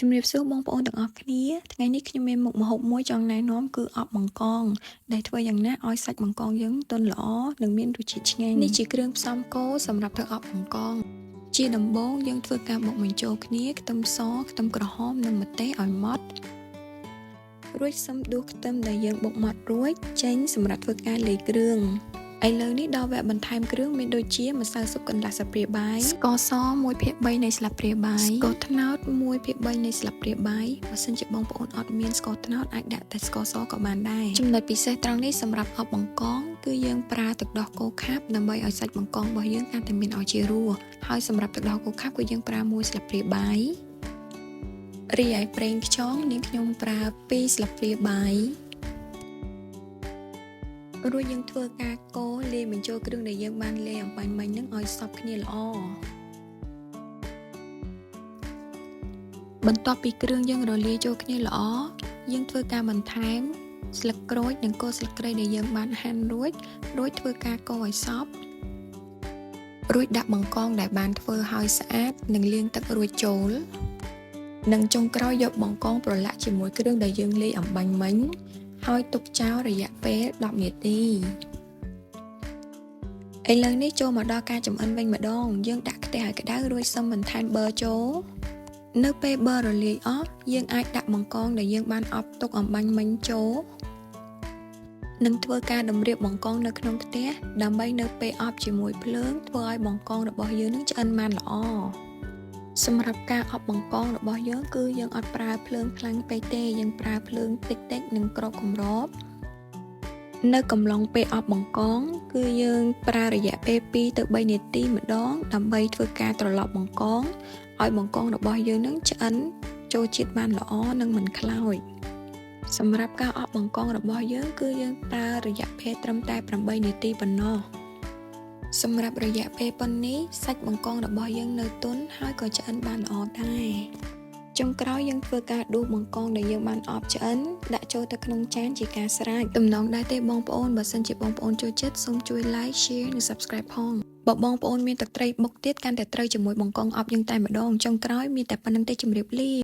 ជំរាបសួរបងប្អូនទាំងអស់គ្នាថ្ងៃនេះខ្ញុំមានមុខម្ហូបមួយចង់ណែនាំគឺអប់បង្កងដែលធ្វើយ៉ាងណាឲ្យសាច់បង្កងយើងទន់ល្អនិងមានរសជាតិឆ្ងាញ់នេះជាគ្រឿងផ្សំគោសម្រាប់ធ្វើអប់បង្កងជាដំបូងយើងធ្វើការបុកបញ្ចូលគ្នាខ្ទឹមសខ្ទឹមក្រហមនិងម្ទេសឲ្យម៉ត់រួចសិមដួសខ្ទឹមដែលយើងបុកម៉ត់រួចចេញសម្រាប់ធ្វើការលាយគ្រឿងឥឡូវនេះដល់វគ្គបន្ថែមគ្រឿងមានដូចជាម្សៅស៊ុបកន្លះស្លាបព្រាបាយស្ករស1/3នៃស្លាបព្រាបាយស្ករត្នោត1/3នៃស្លាបព្រាបាយបើសិនជាបងប្អូនអត់មានស្ករត្នោតអាចដាក់តែស្ករសក៏បានដែរចំណុចពិសេសត្រង់នេះសម្រាប់អប់បង្កងគឺយើងប្រើទឹកដោះគោខាប់ដើម្បីឲ្យសាច់បង្កងរបស់យើងកាន់តែមានឱជារសហើយសម្រាប់ទឹកដោះគោខាប់គឺយើងប្រើ1ស្លាបព្រាបាយរីឯប្រេងខ្យងនាងខ្ញុំប្រើ2ស្លាបព្រាបាយរួចយើងធ្វើការកូរលាយបញ្ចូលគ្រឿងដែលយើងបានលាយអំបញ្ញមិញហ្នឹងឲ្យសព្វគ្នាល្អបន្ទាប់ពីគ្រឿងយើងរលាយចូលគ្នាល្អយើងធ្វើការបន្ថែមស្លឹកក្រូចនិងគល់ស្លឹកគ្រៃដែលយើងបានហាន់រួចរួចធ្វើការកូរឲ្យសព្វរួចដាក់បង្កងដែលបានធ្វើឲ្យស្អាតនិងលាងទឹករួចចូលនិងចុងក្រោយយកបង្កងប្រឡាក់ជាមួយគ្រឿងដែលយើងលាយអំបញ្ញមិញហើយទុកចោលរយៈពេល10នាទីឥឡូវនេះចូលមកដល់ការចម្អិនវិញម្ដងយើងដាក់ខ្ទះឲ្យក្តៅរួចសិមបន្ថែមប៊ឺចូលនៅពេលប៊ឺរលាយអស់យើងអាចដាក់បង្កងដែលយើងបានអប់ទុកអំបញ្ញមិញចូលនិងធ្វើការតម្រៀបបង្កងនៅក្នុងខ្ទះដើម្បីនៅពេលអប់ជាមួយភ្លើងធ្វើឲ្យបង្កងរបស់យើងនឹងឆ្អិនបានល្អសម្រាប់ការអប់បង្កងរបស់យើងគឺយើងអត់ប្រើភ្លើងខ្លាំងពេកទេយើងប្រើភ្លើងតិចៗនិងក្របគម្របនៅកំឡុងពេលអប់បង្កងគឺយើងប្រើរយៈពេល2ទៅ3នាទីម្ដងដើម្បីធ្វើការត្រឡប់បង្កងឲ្យបង្កងរបស់យើងនឹងឆ្អិនចូលជាតិបានល្អនិងមិនខ្លោចសម្រាប់ការអប់បង្កងរបស់យើងគឺយើងប្រើរយៈពេលត្រឹមតែ8នាទីប៉ុណ្ណោះសម្រាប់រយៈពេលប៉ុណ្នេះសាច់បង្កងរបស់យើងនៅទន់ហើយក៏ឆ្អិនបានល្អដែរចុងក្រោយយើងធ្វើការដួសបង្កងដែលយើងបានអប់ឆ្អិនដាក់ចូលទៅក្នុងចានជាការស្រេចតំណងដែរទេបងប្អូនបើសិនជាបងប្អូនចូលចិត្តសូមជួយ like share និង subscribe ផងបើបងប្អូនមានទឹកត្រីបុកទៀតកាន់តែត្រូវជាមួយបង្កងអប់យើងតែម្ដងចុងក្រោយមានតែប៉ុណ្្នឹងទេជម្រាបលា។